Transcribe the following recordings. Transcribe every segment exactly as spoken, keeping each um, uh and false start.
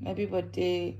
Happy birthday.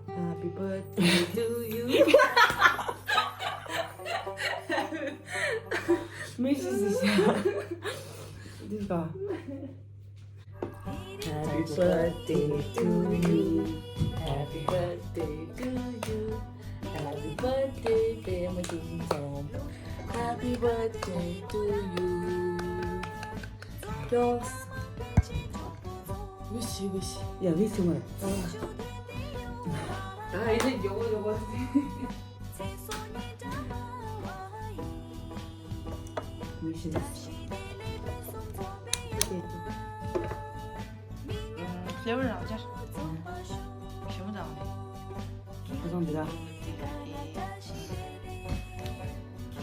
Happy birthday to you. Missus Isha. This guy. Happy birthday to you. Happy birthday to you. Happy birthday, Pema Ding Dong. Happy birthday to you. Yours. Wish, wish. Yeah, wish you. 아, 이제 요거, 요거. Mission. Flavor རང་འཇགས། ཞིམ་པོ་དང་། ཁ་སང་འདི་ར།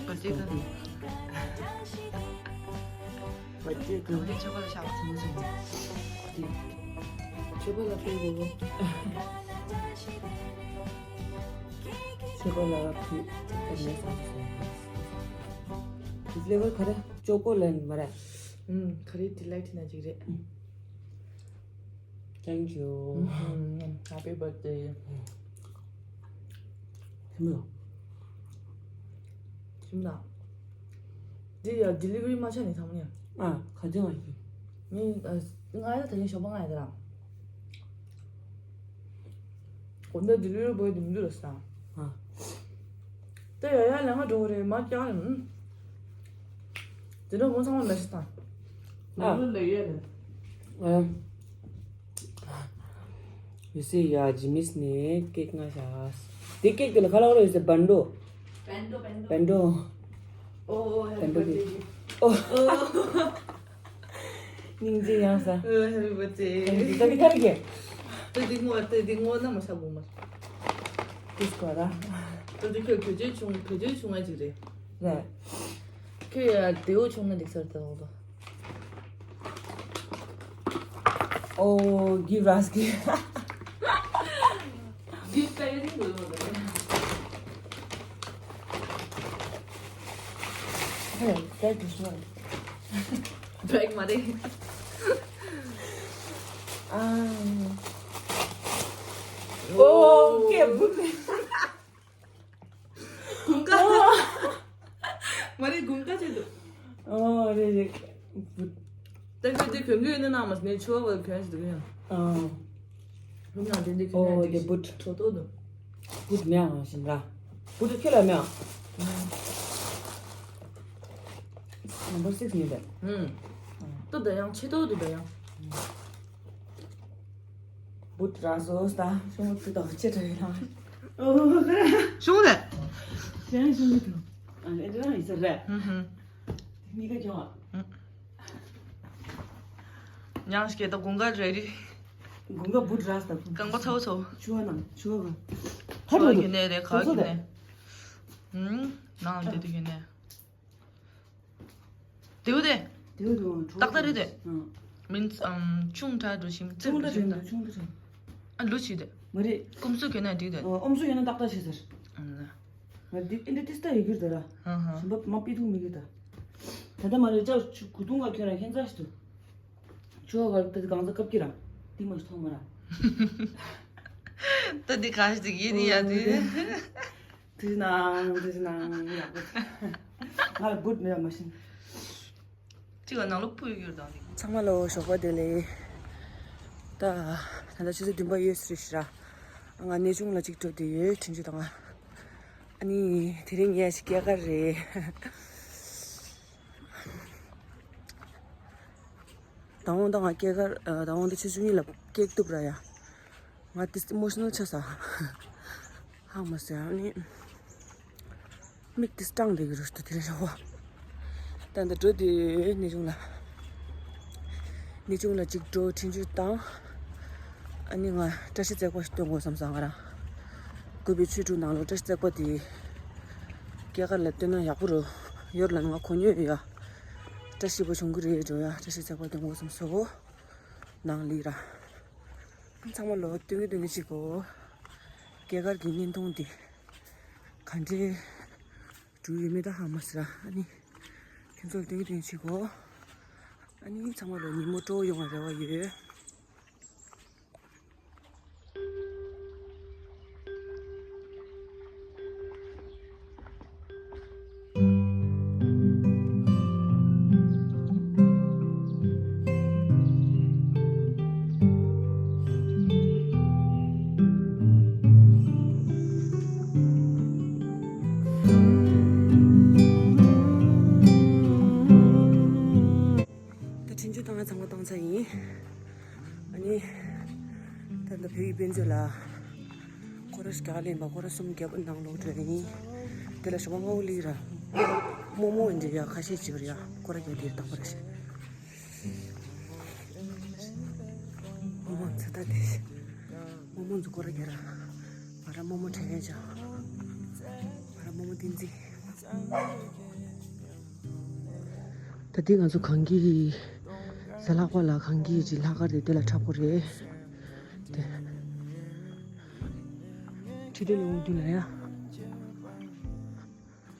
བ་ཅི་ཀི། བ་ཅི་ཀི། ཁྱོད་པ་ལ་ཤག་ཐུང་ཞིམ། ཁྱོད་པ་ལ་ཕུལ་དགོས། ཁྱོད་པ་ལ་ཕུལ། ཨ་ནི་ས་ས། Flavor ག་རེ། ཅོ་ཀོ་ལེན་མ་རེད། ཨུམ། ག་རེ་ཌི་ལའི་ཊི་ན་ཅིག་རེད། Thank you. Happy birthday. ཞིམ་ལ། ཞིམ་ལ། འདི་ཡ་ཌི་ལི་ཝ་རི་མ་ཆགས་ནས་ཚང་མ་ཡ། ཨ། ག་ཅི་ང་ཞིག་ངས་ང་ཡ་ད་ནི་ཞོགས་པ་ང་ཡ་ད་ར། གོ་ནས་ཌི་ལི་ཝ་རི་བོའི་འདི་མི་འདུག་ལ་ས། ཨ། ད་ཡ་ཡ་ལས་ང་འགྲོ་གི་རེད་མ་ཀྱང་རེད། དེ་འདྲ་མོ་ཚང་མ་མེ་སི་དང་། ཨ། ལ་ལ་ཡོད་རེད། ཨ། You see, yeah, Jimmy's ནས་ཀེག་ང་ཤ། དེ་ཀེག་དེ་ལ་ཁ་ལག་རོ། You see, བན་དོ། བན་དོ། བན་དོ། ཨོ་ཨོ། Happy birthday. ཨོ། སྙིང་རྗེ་ཡང་ས། ཨོ། Happy birthday. Thank you. ད་དེ་ག་རེ་གེ། ད་དེ་ངོ་ད་དེ་ངོ་ན་མ་ཤ་བུ་མ། དེ་སྐོར་ར། ད་དེ་ཁྱོད་བེད་སྤྱོད་ཆུང་བེད་སྤྱོད་ཆུང་ང་ཅིག་རེད། རེད། ཁྱོད་ཡ་དེའུ་ཆུང་ན་འགྲིག་ས་རེད་ད་ལོ་ད། Oh, give us, give. Give packaging. Hey, that is one. Bag money. Um. Oh, okay, good. དགུན་ཁ། མ་རེད། དགུན་ཁ་ཆེད་དུ། ཨོ་རེད་རེད། ད་ཁྱོད་དེ་གྱོན་གྱི་ཡོད་ན་ནང་མ་ནས་ཆུ་བ་བ་གྱོན་ཞིག་འདུག་ཡང་། ཨ། ཁྱོད་ནང་དེ་འདི་གྱོན་ཨོ་ཡ་དེ་དེ་བུད། གྲོ་ཏོ་འདུག་བུད་མེད་ཨང་ཞིམ་ར། བུད་ཁྱོད་ལ་མེད་ཨང་། Number six ཉིད་དེ། ཨུམ། ད་ད་ཡང་ཆེ་ཏོ་འདུག་ད་ཡང་། བུད་ར་སོ་ད་ཤོང་ཏུ་དག་ཆེ་དྲག་ཡོད་ན། ཨོ་ཧ། ཤོང་རེད། ཞན་ཤོང་གི་འདུག་ཨ་ཨེ་འདྲ་ཡིན་ས་རེད། ཧུམ་ཧུམ། མི་ག་ཀྱང་། ཉང་སྐད་ད་དགུན་ཁ་རེ་རེ། དགུན་ཁ་བུད་ར་ས་ད། རྐང་པ་ཚ་བོ་ཚ་བོ། ཆུ་བ་ནང་ཆུ་བ་ག་ག་རུ་ག་གི་ནས་རེད། ག་གི་ནས། ཧུམ། ནང་དེ་དུ་གི་ནས། དེའུ་དེ། དེའུ་དེ་ཏག་ཏག་རེད་དེ། ཨང་། མིན་ཨམ་ཆུང་དྲགས་འགྲོ་ཞིམ་ཆུང་དྲགས་ཆུང་དྲགས་ཆུང་དྲགས། ཨ་ལུ་ཆི་དེ། མ་རེད། ཀུམ་སུ་གྱོན་ན་འགྲིག་དེ། ཨོ་ཨམ་སུ་གྱོན་ན་ཏག་ཏག་ཆེ་ཟེར། ཨང་། ང་འདི་ཨིན་དྲ་ཏིས་ཏ་ཡི་གུར་ད་ར། ཧང་ཧང་། ཞིམ་པ་མ་པི་ཐུག་མི་གི་ད། ད་ལྟ་མ་རེད་ཅག་ཆུ་གུ་དུང་ག་ཁྱོད་ར་ཧན་ཙ་ཞིག་ཏུ། ཆུ་བ་ག་ད་གང་ཟ་ཀབ་ཀྱི་ར། ཏི་མ་ཞིག་ཐོང་མ་ར། ད་འདི་གང་ཞིག་ཡིན་ཡ་དུས། དེ་ནང་དེ་ནང་ཡག་པོ། ང་ལ་བུད་མེད་མ་ཤེས། གཅིག་ལ་ནང་ལོགས་སྤུ་ཡོད་རྒྱུ་དང་ནི། ཚང་མ་ལོ་ཞོགས་པ་བདེ་ལེགས། ད་ད་ལྟ་ཆུ་ཚོད་བདུན་པ་ཡོད་ཟེར་ཤི་ར། ང་གནས་ཆུང་ལ་གཅིག་འགྲོ་དེ་ཡོད་དྲིན་ཆུ་དང་། ཨ་ནི་དེ་རིང་ངས་ཞིག་སྐྱེས་སྐར་རེད། ད་འོང་ད་ང་སྐྱེས་སྐར་ད་འོང་ད་ཆུ་ཚོད་གཉིས་ལ་ཀེག་གཏུབ་ར་ཡ། ང་ཏིས་ཨི་མོ་ཤི་ནལ་ཆགས་ས། ཧང་མ་ཟེར་ཨ་ནི། མིག་ཏིས་སྐྲངས་བསྡད་ཀྱི་རེད་ཤག་དེ་རིང་ཞོགས་པ། ད་ལྟ་འགྲོ་དུས་གནས་ཆུང་ལ། གནས་ཆུང་ལ་གཅིག་འགྲོ་དྲིན་ཆུ་བཏང་། ཨ་ནི་ང་བཀྲ་ཤིས་བརྩེགས་པ་ཞིག་སྟོན་དགོས་བསམ་སོང་ང་རང་། དགོན་པའི་ཆོས་དྲུང་ནང་ལོགས་བཀྲ་ཤིས་བརྩེགས་པ་དེ། སྐྱེས་སྐར་ལ་སྟོན་ན་ཡག་པོ་རུ་ཡོད་ལ་ང་གོ་མྱོང་ཡོད་ཡ། བཀྲ་ཤིས་པ་བྱུང་གི་རེད་འགྲོ་ཡ། བཀྲ་ཤིས་བརྩེགས་པ་སྟོན་དགོས་བསམ་སོང་། ནང་ལི་ར། ཚང་མ་ལོ་སྟོན་གི་སྟོན་གི་བྱེད་གོ། སྐྱེས་སྐར་གྱི་བརྙན་ཐུང་འདི་ག་འདྲའི་འགྲོ་ཡོད་མེད་ད་ཧ་མ་སི་ར། ཨ་ནི་ཁྱེད་ཚོ་ལ་སྟོན་གི་སྟོན་གི་བྱེད་གོ། ཨ་ནི་ཚང་མ་ལོ་ཉིན་མོ་སྤྲོ་བོ་ཡོང་བ་རེ་བ་ཡོད། ད་ཆུང་ཆུང་བཏང་ན་ཚང་མ་བཏང་ཚར་ཡིན། ཨ་ནི་ད་ལྟ་བོད་ཀྱི་དཔེ་མཛོད་ལ་སྐོར་ར་རྒྱག་ལེན་པ་སྐོར་ར་གསུམ་བརྒྱབ་ནང་ལོག་འགྲོ་ཡིན། དེ་ལ་ཞོགས་པ་སྔ་པོ་སླེབས་ར། རྨོ་མོ་འདྲ་ཡ་ཁ་ཤས་ཅིག་ཡོད་ར་ཡ། སྐོར་ར་རྒྱག་དེ་རྟག་པར་ཤེས། རྨོ་མོ་ཚ་ད་དེ། རྨོ་མོ་ཚོ་སྐོར་ར་རྒྱག་ར། ང་ར་རྨོ་མོ་དྲན་ཡ་ཅང་། ང་ར་རྨོ་མོ་བསྟན་འཛིན། ད་ལྟ་ང་ཚོ་གངས་སྐྱིད་ཀྱི་ཟ་ལྷག་པ་ལ། གངས་སྐྱིད་ཀྱི་ལྷག་དཀར་དེ་དེ་ལ་འཁྲབ་དགོས་རེད། དེ་ཁྲི་ཏི་ལེ་འོང་དུས་ལ་ཡ།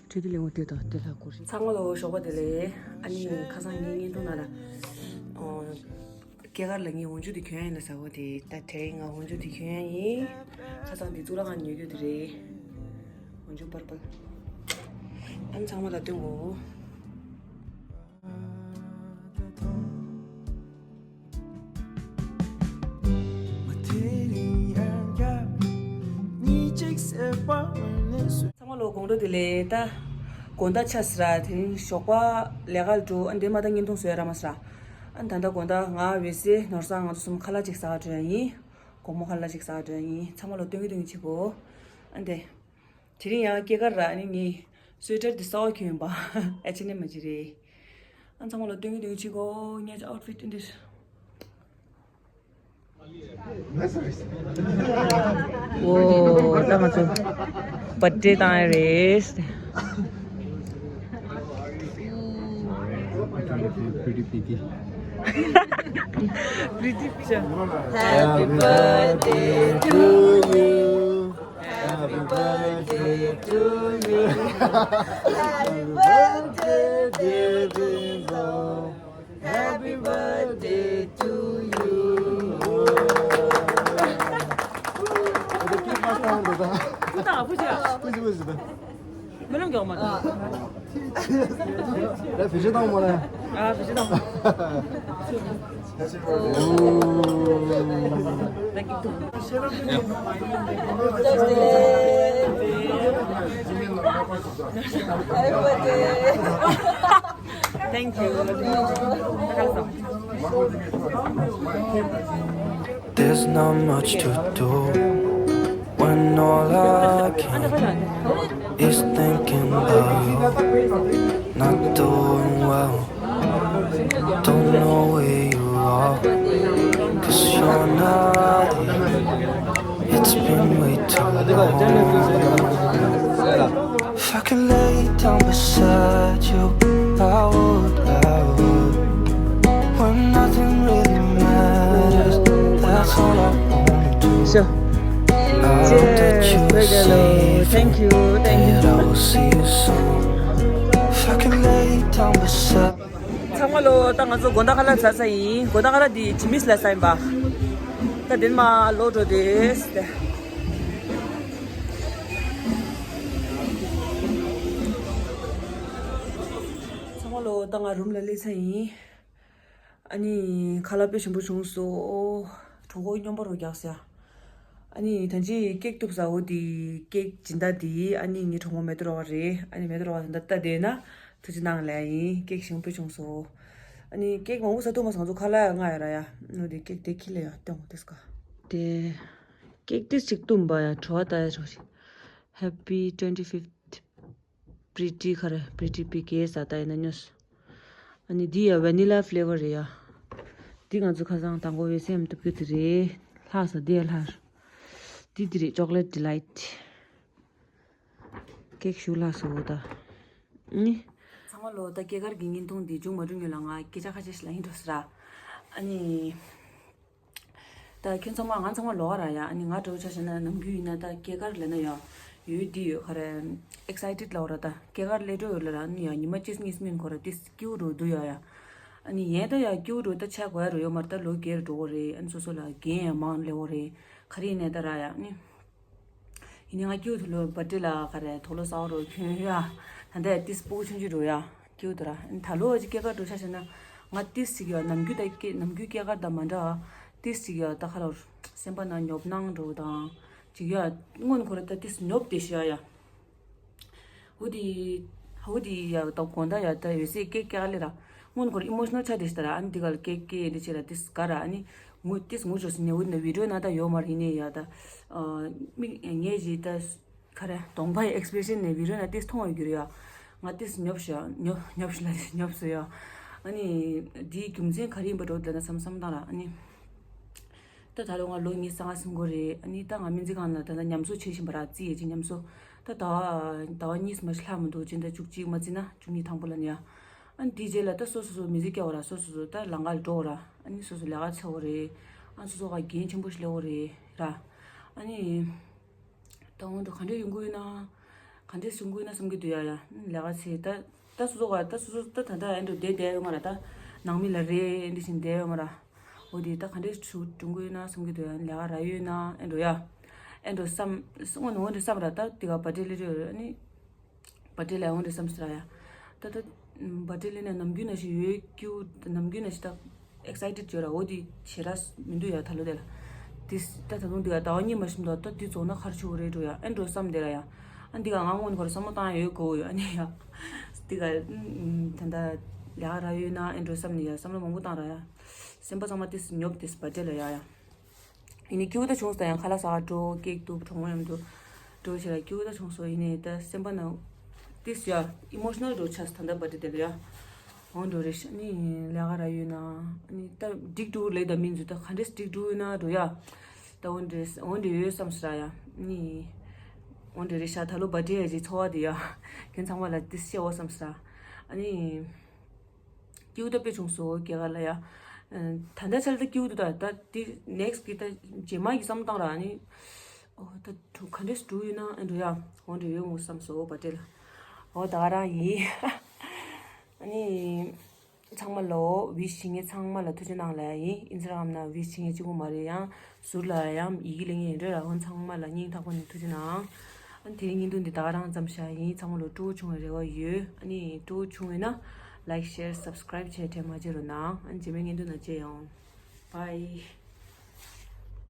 ཁྲི་ཏི་ལེ་འོང་དུས་དང་དེ་ལྷག་དགོས་རེད། ཚང་མ་ལོ་ཞོགས་པ་བདེ་ལེགས། ཨ་ནི་ཁ་སང་ངའི་བརྙན་ཐུང་ནང་ལ། ཨོ། སྐྱེས་སྐར་ལ་ངས་འོ་འཇུ་དེ་གྱོན་ཡིན་ལ་ཟེར་བ་དེ། ད་དེ་རིང་ང་འོ་འཇུ་དེ་གྱོན་ཡིན། ཁ་སང་དེ་གཙུག་ལག་ཁང་ཉོ་རྒྱུ་དེ་རེད། འོ་འཇུ་པར་པལ། ཨ་ནི་ཚང་མ་ལ་སྟོན་གོ། ཚང་མ་ལོ་དགོང་དྲོ་བདེ་ལེགས། ད་དགོང་དག་ཆགས་སི་ར། དེ་རིང་ཞོགས་པ་ལས་ཀ་ལ་འགྲོ། ཨ་ནི་དེ་མ་ད་བརྙན་ཐུང་བཟོ་ཡ་རག་མ་སི་ར། ཨ་ནི་ད་ལྟ་དགོང་དག་ང་འོད་ཟེར་ནོར་བཟང་ང་ཚོ་གསུམ་ཁ་ལག་ཅིག་ཟ་ག་འགྲོ་ཡ་ཡིན། དགོང་མོ་ཁ་ལག་ཅིག་ཟ་ག་འགྲོ་ཡ་ཡིན། ཚང་མ་ལོ་སྟོན་གི་སྟོན་གི་བྱེད་གོ། ཨ་ནི་དེ། དེ་རིང་ཡང་སྐྱེས་སྐར་ར། ཨ་ནི་ངས་སུའེ་ཊར་འདི་གསར་པ་གྱོན་ཡིན་པ། ཨེ་ཆི་ནི་མ་ཅི་རེད། ཨ་ཚང་མ་ལ་སྟོན་གི་སྟོན་གི་བྱེད་གོ། ངས་ཨའུ་ཊི་ཕིཊ་འདི། ཨོ། ད་ང་ཚོ་བར་ཐི་ཌེ་བཏང་ཡ་རེད། Pretty piggy. Pretty picture. Happy birthday to you. Happy birthday to you. Happy birthday, dear Rinzo. Happy birthday to you. མི་ལོང་མགྱོགས་མ་རེད། ལ་བེད་སྤྱོད་བཏང་མ་ལ། ཨ་བེད་སྤྱོད་བཏང་། Thank you. There's not much to do when all I can is thinking about you. Not doing well, don't know where you are, 'cause you're not here. It's been way too long. If I could lay down beside you, I would, I would. When nothing really matters, that's all I wanna do. Sure. I hope that you are safe. Thank you, thank you. And I will see you soon. If I could lay down beside ཚང་མ་ལོ། ད་ང་ཚོ་དགོང་དག་ཁ་ལག་ཟ་ས་ཡིན། དགོང་དག་ཁ་ལག་འདི་ཇི་མིས་ལ་ཟ་ཡིན་པ། ད་དེ་མ་ལོག་འགྲོ་དེ། ཚང་མ་ལོ། ད་ང་རུམ་ལ་སླེབས་ཚར་ཡིན། ཨ་ནི་ཁ་ལག་དཔེ་ཞིམ་པོ་བྱུང་སོང་། གྲོད་ཁོག་སྙོམས་པོ་རུ་རྒྱག་ས། ཨ་ནི་ད་ཅི་ཀེག་གཏུབ་ཟ་འོ་དེ། ཀེག་སྦྱིན་བདག་དེ་ཨ་ནི་ངའི་གྲོགས་མོ་མེ་ཏོག་རོ་བ་རེད། ཨ་ནི་མེ་ཏོག་རོ་བ་ད་ལྟ་བལྟས་ན་ཐུགས་རྗེ་གནང་ལབ་ཡིན། ཀེག་ཞིམ་པོ་བྱུང་སོང་། ཨ་ནི་ཀེག་མང་པོ་ཟ་ཐུབ་མ་སོང་། ང་ཚོ་ཁ་ལག་ཡང་ལྔ་ཡོད་ར་ཡ། ནོ་དེ་ཀེག་དེ་ཁྱེར་ལ་ཡ་སྟོན་དགོས་དེ་སྐ། དེ་ཀེག་དེ་ཅིག་བཏུམ་པ་ཡ་བྲོ་བ་ལྟ་ཡ་ཆོག་ཤིག Happy twenty-fifth Pretty ཁ་ར། Pretty P K ཟ་ད་ཡིན་ན་ཉོས། ཨ་ནི་འདི་ཡ་vanilla flavor རེད་ཡ། འདི་ང་ཚོ་ཁ་སང་དང་པོ་འོད་ཟེར་མ་གཏུབ་རྒྱུ་དེ་རེད། ལྷག་ས་འདི་ཡ་ལྷག་འདི་འདི་རེད། Chocolate Delight། ཀེག་ཞུ་ལྷག་སོ་ད། ནི། ཚང་མ་ལོ། ད་སྐྱེས་སྐར་གྱི་བརྙན་ཐུང་འདི་མཇུག་མ་གྲུབ་སྔོན་ལ་ང་སྐད་ཆ་ཁ་ཤས་ཤིག་ལབ་ཡིན་འགྲོ་ཟེར་ར། ཨ་ནི། ད་ཁྱོད་ཚང་མ་ང་ཚང་མ་ལོག་ར་ཡ། ཨ་ནི་ང་འདྲ་བོ་ཆ་བཞག་ན་ནམ་རྒྱུན་ཡིན་ན་ད་སྐྱེས་སྐར་ལབ་ན་ཡ་ཡོད་འདི་ཡོད་ག་རེ། ཨེག་སའི་ཊེཌ་ལབ་ར། ད་སྐྱེས་སྐར་སླེབས་འགྲོ་ཡོད་ལ་ར། ཨ་ནི་ཡ་ཉི་མ་གཅིག་གཉིས་སྔོན་ཁོ་ར་ཏིས་སྐྱིད་པོ་འགྲོ་འདུག་ཡ་ཡ། ཨ་ནི་ཡན་ད་ཡ་སྐྱིད་པོ་འགྲོ་ད་ཆ་གོ་ཡ་རུ་ཡོད་མ་རེད། ད་ལོ་རྒས་རུ་འགྲོ་གི་རེད། ཨ་ནི་སོ་སོ་ལ་འགན་ཡང་མང་སླེབས་འོ་རེད། ག་རེ་ཡིན་ནའི་ད་ར་ཡ། ཨ་ནི་ཡིན་ནའི་ང་སྐྱིད་པོ་འདུག་ལོ་བར་ཐི་ཌེ་ལ་ག་རེ་དུག་ལོག་ཟ་བ་རུ་ཁྱོད་ཡ། ད་ལྟ་ཡ་ཏིས་སྤུ་གུ་ཆུང་ཆུང་འགྲོ་ཡ། སྐྱིད་པོ་འདུག་ར། ཨ་ནི་ད་ལོ་ཨ་ཅི་སྐྱེས་སྐར་འགྲོ་ཆ་བཞག་ན་ང་ཏིས་ཅིག་ཡ་ནམ་རྒྱུན་ད་སྐྱེ་ནམ་རྒྱུན་སྐྱེས་སྐར་དང་མ་འདྲ་བ་ཏིས་ཅིག་ཡ་ད་ག་ལ་སེམས་པ་ནང་ཉོབ་སྣང་འགྲོ་དང་ཅིག་ཡ། སྔོན་ཁོ་ར་ད་ཏིས་ཉོབ་དེ་ཤི་ཡ་ཡ། འོ་དེ། འོ་དེ་ཡ་ད་དགོང་དག་ཡ་ད་འོད་ཟེར་སྐད་སྐྱག་ལེ་ར། སྔོན་ཁོར་ཨི་མོ་ཤི་ནལ་ཆགས་དེ་ཤི་ད་ར། ཨ་ནི་དེ་ག་ལ་སྐད་སྐད་འདི་བྱེད་ར་ཏིས་ག་ར། ཨ་ནི་ངུ་ཏིས་ངུ་བྱོས་སི་ནས་འོ་དེ་ན་བི་ཌི་ཡོ་ན་ད་ཡོད་མ་རེད། ཡིན་ནའི་ཡ་ད། མིག་ངས་ཇི་ད་ག་ར་གདོང་པའི་ཨེག་སི་པི་རེ་ཤན་ནས་བི་ཌི་ཡོ་ན་ཏིས་མཐོང་བ་གྱུར་ཡ། ང་ཏིས་ཉོབ་ཤ་ཉོབ་ཉོབ་ཤ་ལ་ཉོབ་སོ་ཡ། ཨ་ནི་དེའི་རྒྱུ་མཚན་ག་རེ་ཡིན་པ་འགྲོ་དེ་ན་བསམ་བསམ་བཏང་ར། ཨ་ནི། ད་ད་ལོ་ང་ལོ་ཉི་ཤུ་རྩ་ལྔ་ཟིན་གོ་རེད། ཨ་ནི་ད་ང་སྨན་རྩིས་ཁང་ལ་ད་ལྟ་ཉམས་གསོ་བྱེད་བཞིན་པ་ར། རྩིས་ཡས་ཀྱི་ཉམས་གསོ། ད་ཟླ་བ་ཟླ་བ་གཉིས་མ་ཞིག་ལྷག་མི་འདུག་སྤྱི་ཟླ་བཅུ་གཅིག་མ་རྩིས་ན་བཅུ་གཉིས་དང་པོ་ལ་ནི་ཡ། ཨ་ནི་དེའི་རྗེས་ལ་ད་སོ་སོ་སོ་མི་ཚེ་སྐྱེལ་བ་ར། སོ་སོ་སོ་ད་ལམ་ཁ་ལ་འགྲོ་བ་ར། ཨ་ནི་སོ་སོ་ལས་ཀ་བྱེད་དགོས་རེད། ཨ་སོ་སོ་ག་འགན་ཆེན་པོ་ཞིག་སླེབས་དགོས་རེད་ར། ཨ་ནི། ད་འོང་འགྲོ་ག་འདྲས་ཡོང་གི་ཡོད་ན། ག་འདྲས་བྱུང་གི་ཡོད་ན་བསམ་གྱི་འདུག་ཡ་ཡ། ལས་ཀ་བྱེད་ད། ད་སོ་སོ་ག་ད་སོ་སོ་ད་ད་ད་ཨེ་འགྲོ་བསྡད་བསྡད་ཡོད་མ་ར། ད་ནང་མི་ལ་རེ་འདི་བཞིན་བསྡད་ཡོད་མ་ར། འོ་དེ་ད་ག་འདྲས་བྱུང་འགྲོ་གི་ཡོད་ན་བསམ་གྱི་འདུག་ཡ། ལས་ཀ་རག་ཡོད་ན་ཨེ་འགྲོ་ཡ། ཨེ་འགྲོ་བསམ། སྔོན་ནས་འོང་འདྲ་བསམ་ར། ད་དེ་ག་བར་ཐི་ཌེ་སླེབས་རེད་ཨ་ནི། བར་ཐི་ཌེ་ལ་འོང་འདྲ་བསམ་སི་ར་ཡ། ད་ད། བར་ཐི་ཌེ་སླེབས་ནས་ནམ་རྒྱུན་ན་ཞིག་ཡོད་སྐྱིད་པོ་ནམ་རྒྱུན་ན་ཞིག་ད། ཨེག་སའི་ཊེཌ་བྱོས་ར། འོ་དེ་བྱེད་ར་མི་འདུག་ཡ་ད་ལོ་དེ་ལ། དེ་ད་ད་དུང་དེ་ག་ཟླ་བ་གཉིས་མ་ཞིག་འདུག་ད་དེ་རྫོགས་ན་ག་རེ་བྱེད་དགོས་རེད་འགྲོ་ཡ། ཨེ་འགྲོ་བསམ་དེ་ར་ཡ། ཨ་འདི་ག་ང་སྔོན་ཁོ་ར་བསམ་བློ་བཏང་ཡ་ཡོད་གོ་ཡོད་ཨ་ནི་ཡ། དེ་ག་ད་ད་ལས་ཀ་རག་ཡོད་ན་ཨེ་འགྲོ་བསམ་ནི་ཡ་བསམ་བློ་མང་པོ་བཏང་ར་ཡ། སེམས་པ་ཚང་མ་དེ་ཉོབ་དེ་བར་ཐི་ཌེ་ལ་ཡ་ཡ། ཡིན་ནའི་སྐྱིད་པོ་ད་བྱུང་སོང་། ད་ཡང་ཁ་ལག་ཟ་ག་འགྲོ་ཀེག་འདུག་གྲོགས་མོ་མཉམ་དུ་འགྲོ་བྱས་ལ་སྐྱིད་པོ་ད་བྱུང་སོང་། ཡིན་ནའི་ད་སེམས་པ་ནང་ཏིས་ཡ་ཨི་མོ་ཤི་ནལ་འགྲོ་ཆགས་སོང་ད་ལྟ་བར་ཐི་ཌེ་དེ་ལ་ཡ། འོང་འགྲོ་རེད་ཤག་ནི་ལས་ཀ་རག་ཡོད་ན་ནི་ད་འགྲིག་འགྲོ་ལས་ད་མིན་འཛུལ་ད་ག་འདྲས་འགྲིག་འགྲོ་ཡོད་ན་འགྲོ་ཡ། ད་འོང་འདྲེ་འོང་འདྲེ་ཡོད་བསམ་སོང་ཡ་ནི། འོང་འདྲེ་རེད་ཤག་ད་ལོ་བར་ཐི་ཌེ་ཡ་ཅིག་ཚོར་བ་དེ་ཡ། ཁྱོད་ཚང་མ་ལ་ཏིས་བཤད་འོ་བསམ་སོང་ཨ་ནི། སྐྱིད་པོ་ད་དཔེ་བྱུང་སོང་སྐྱེས་སྐར་ལ་ཡ། ད་ལྟ་ཆར་ད་སྐྱིད་པོ་འདུག་ད་ད་དེ་ནེག་སི་ཊི་གི་ད་རྗེས་མ་གི་བསམ་སྟངས་ར་ནི། ཨོ་ད་ག་འདྲས་འགྲོ་ཡོད་ན་ཨེ་འགྲོ་ཡ། འོ་འདྲ་ཡོད་མོ་བསམ་སོང་བར་ཐི་ཌེ་ལ། ཨོ་ད་ག་རང་ཡིན། ཨ་ནི། ཚང་མ་ལ་ཝི་ཤི་བྱེད་མཁན་ཚང་མ་ལ་ཐུགས་རྗེ་གནང་ལ་ཡིན། ཨིན་སི་ཊ་གྷ་རམ་ན་ཝི་ཤི་བྱེད་མཁན་གཅིག་པོ་མ་རེད། ཡང་ཟུར་ལ་ཡང་ཡི་གེ་ལེན་མཁན་ཡིན་འགྲོ་ལ། འོ་ཚང་མ་ལ་སྙིང་ཐག་པ་ནས་ཐུགས་རྗེ་གནང་། ཨ་ནི་དེ་རིང་བརྙན་ཐུང་འདི་ད་ག་རང་ཙམ་བཞག་ཡིན། ཚང་མ་ལ་སྤྲོ་བོ་བྱུང་བའི་རེ་བ་ཡོད། ཨ་ནི་སྤྲོ་བོ་བྱུང་བས་ན་ལའིཀ་ཤེར་སབ་སི་ཀ་རའིབ་བྱས་དྲན་མ་བརྗེད་རོགས་གནང་། ཨ་ནི་རྗེས་མའི་བརྙན་ཐུང་ནང་མཇལ་ཡོང་། བྷའི།